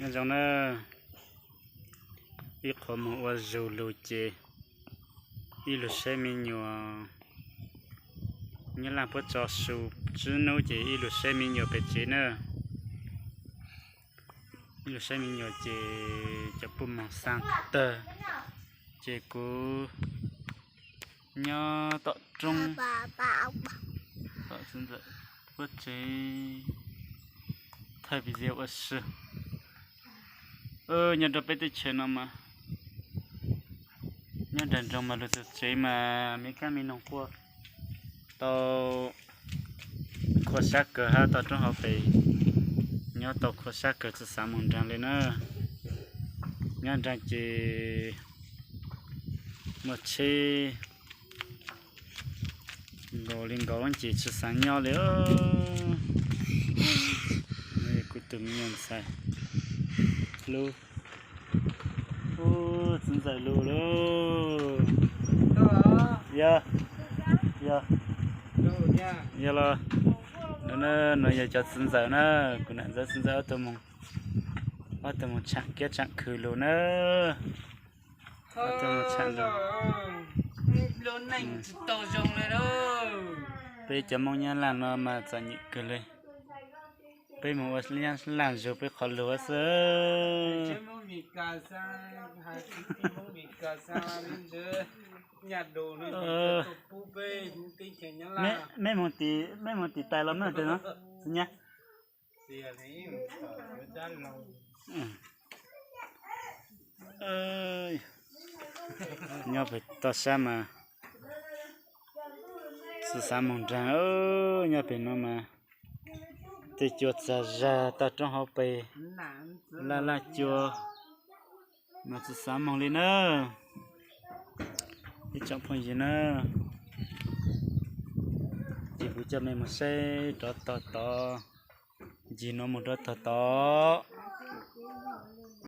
Nyob zoo na, ib qho mus ua zug lug ces ib lug saib me nyuam. Nyab Laj puab tso su tsib nub ces ib lug saib me nyuam pem tsev na. Ib lug saib me nyuam ces cov puj moog xaa tawg, ces kuv nyob tom roob, tom txiv ntxawm puab tsev, thaij video ua si. Nyob rau peb teb chaws no mas, nyob nraag nroog mas lug txug tsev mas me kab me noog quaj tau, qhua sab kawg hab tau roob hauv pes, nyob tau qhua sab kawg tsi xav moog nraag le na. Nyob nraag ces muaj tsheb nkaus li nkaus ces tsi xav nyob li. Kuv tus me nyuam ntxhais lug, txiv ntxawm lug lauj. Yog, yog, yog los, nuav yog cov txiv ntxawm na, kuv nam ntxawm txiv ntxawm ob tug moog tshaam kiab tshaam khw lug na. Ob tug moog tshaam lug. Peb cov Moob Nyab Laj no mas txom nyem kawg li. Peb moog ua Nyab Laj zug peb qhov lug xwb. Meb moog tim, meb moog tim tais los meb moog tais no, txiv Nyab. Nyob pem toj sab mas tsi xav moog nraag, nyob pem no mas tej cua txag zag toj roob hauv pes, laj laj cua mas tsi xav moog li na. Ib tsoom phooj ywg na, ces kuv coj mej moog saib rov tog tod, ncig no moog rov tog tod.